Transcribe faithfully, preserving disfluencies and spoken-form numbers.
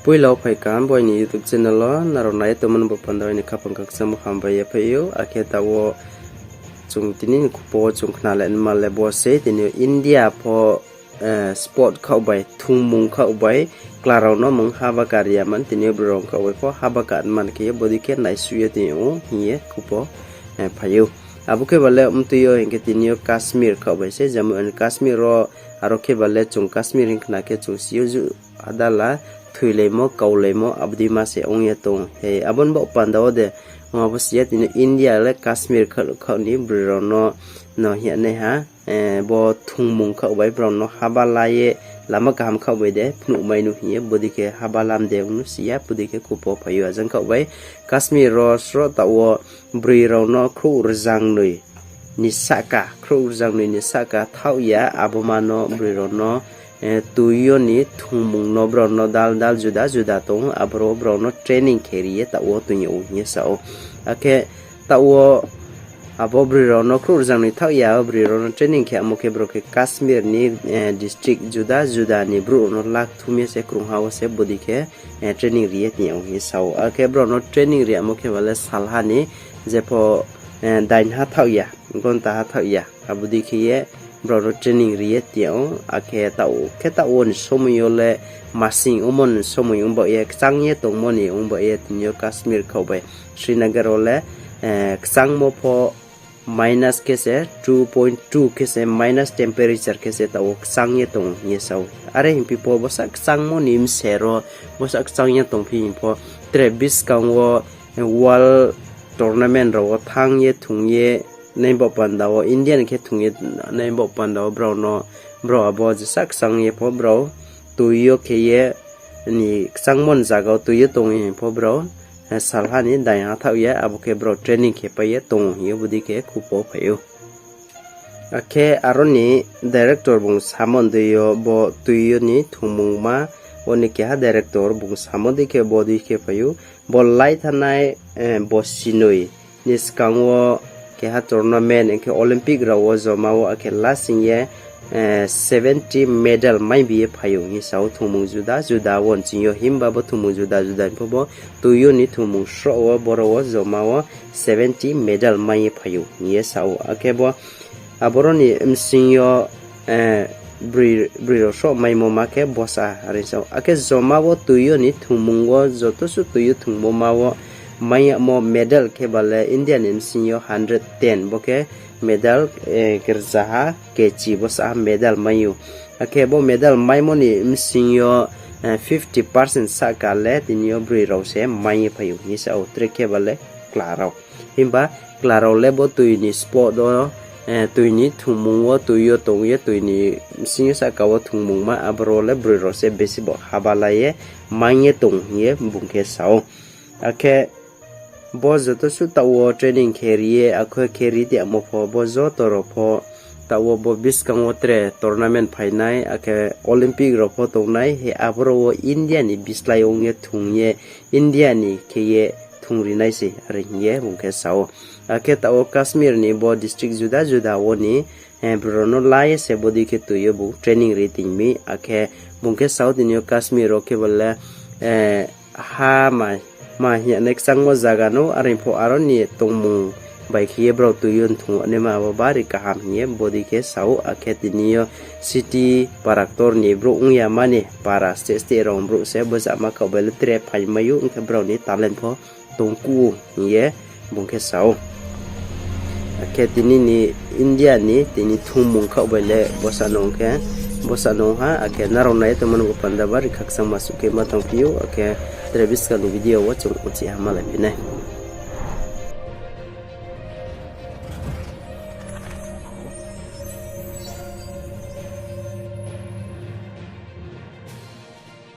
Poila wo phai kaham bo aini YouTube channel wo, nrao nai ye tongmo no bo panda wo aini khaphang khakchangmo hambai ye phai ou, akhe taoh wo chung tini ni khupo wo chung khna le nma le bo se tini yo India pho, sport khaoh bai, thungmung khaoh bai, chla rao no mung haba ka ri ya man, tini yo broi rao khaoh bai pho haba ka man khe ye bodei khe naisuh ye tong ou hing ye khupo phai ou. Abo khe ba le mtui yo hing khe tini yo Kashmir khaoh bai se, Jammu and Kashmir wo, aro khe ba le chung Kashmir hing khna khe chung si yo ju adala thoilaimo, kaulaimo, abo dei ma se ong ye tong ou. Abo ni baoh panda wo de, abo si ya tini India le Kashmir khaoh, khaoh ni broi rao no, no hing ye nai ha, bo thungmung khaoh bai brao no haba la ye, lama kaham khaoh bai de phnuh mai nu hing ye, bodei khe haba lam de ong nu si ya, bodei khe khupo phai ou ajang khaoh bai. Kashmir wo sroh taoh wo broi rao no khrouh rzangnoi ni sahka, khrouh rzangnoi ni sahka thaoh ya, abo ma no broi rao no, tui yo ni thungmung no brao no dal dal juda juda tong ou, aboro brao no training khe ri ye taoh wo tong yag ou hing ye sa ou. Akhe taoh wo abo broi rao no khrouh rzangnoi thaoh ya, broi rao no training khe amo khe brao khe Kashmir ni district juda juda ni brouh rao no lathum ye se krungha wo se bodei khe training ri ye tong yag ou hing ye sa ou. Akhe brao no training ri amo khe ba le salha ni jepho dainha thaoh ya, gonta ha thaoh ya, abo dei khe ye brao no training ri ye tong yag ou. Akhe taoh khe taoh wo ni somoi yo le masing omo ni somoi ong baoh ye, kchang ye tongmo ni ong baoh ye tini yo Kashmir khaoh bai Srinagar wo le kchangmo pho minus khe se, two point two khe se minus temperature khe se taoh wo kchang ye tong ou hing ye sa ou. Are hingphi pho bsa kchangmo ni bsero, bsa kchang ye tongphi hing pho, tre buskang wo world tournament rao wo thanng ye thung ye nai baoh panda wo, India ni khe thung ye nai baoh panda wo brao no, brao abo jesa kchang ye pho brao tui yo khe ye ni kchangmo ni zaga wo tui yo tong ou hing pho brao salha ni dainha thaoh ya, abo khe brao training khe pai ye tong ou hing ye bodei khe khupo phai ou. Akhe aro ni director bung samo dei yo bo tui yo ni thungmungma, oni keha director bung samo dei khe bodei khe phai ou. Bo lai thanai bosinoi ni skang wo keha tournament, hing khe Olympic rao wo joma wo akhe lasing ye seventy medal mai bi ye phai ou hing ye sa ou, thungmung juda juda wo nching yo, himba bo thungmung juda juda ni pho bo tui yo ni thungmung sroh wo boro wo joma wo seventy medal mai ye phai ou hing ye sa ou. Akhe bo aboro ni bsing yo broi rao sroh maimo ma khe bsa are sa ou. Akhe joma wo tui yo ni thungmung wo joto suh tui yo thungmo ma wo mai yagmo medal khe ba le India ni bsing yo hundred ten, bo khe medal, kerzaha kechi bsa medal mai ou. Akhe bo medal maimo ni bsing yo fifty percent sahka le tini yo broi rao se mai ye phai ou hing ye sa ou, tre khe ba le chla rao. Himba chla rao le bo tui ni sport wo, tui ni thungmung wo tui yo tong ye, tui ni bsing yo sahka wo thungmungma, aboro le broi rao se besi bo haba la ye, mai ye tong hing ye bung khe sa ou. Akhe bo joto suh taoh wo training khe ri ye, akhe khe ri tongmo pho, bo joto rao pho taoh wo bo buskang wo tre tournament phainai, akhe Olympic rao pho tongnai, he aboro wo India ni bislái ong ye thung ye, India ni khe ye thungri nai se, are hing ye bung khe sa ou. Akhe taoh wo Kashmir ni bo district juda juda wo ni broi rao no la ye se bodei khe tui yo bung training ri tong mi, akhe bung khe sa ou tini yo Kashmir wo khe ba le, ha ma, ma hing ye nai kchangmo zaga no, are pho aro ni tongmung bai khe ye brao tui yo thung naima abo bari kaham hing ye bodei khe sa ou. Akhe tini yo city para ktor ni brouh ong ya mani, para state state rao brouh se bo jama khaoh bai le tre phaimai ou, ong khe brao ni talent pho tongkuh ou hing ye bung khe sa ou. Akhe tini ni India ni tini thungmung khaoh bai le bsa no ong khe, bsa no ong ha, akhe nrao nai ye tongmo no bo panda bari khakchangma suh khe ma tongphi ou, akhe tre buskang ni video wo chung uchih ha malai phi nai.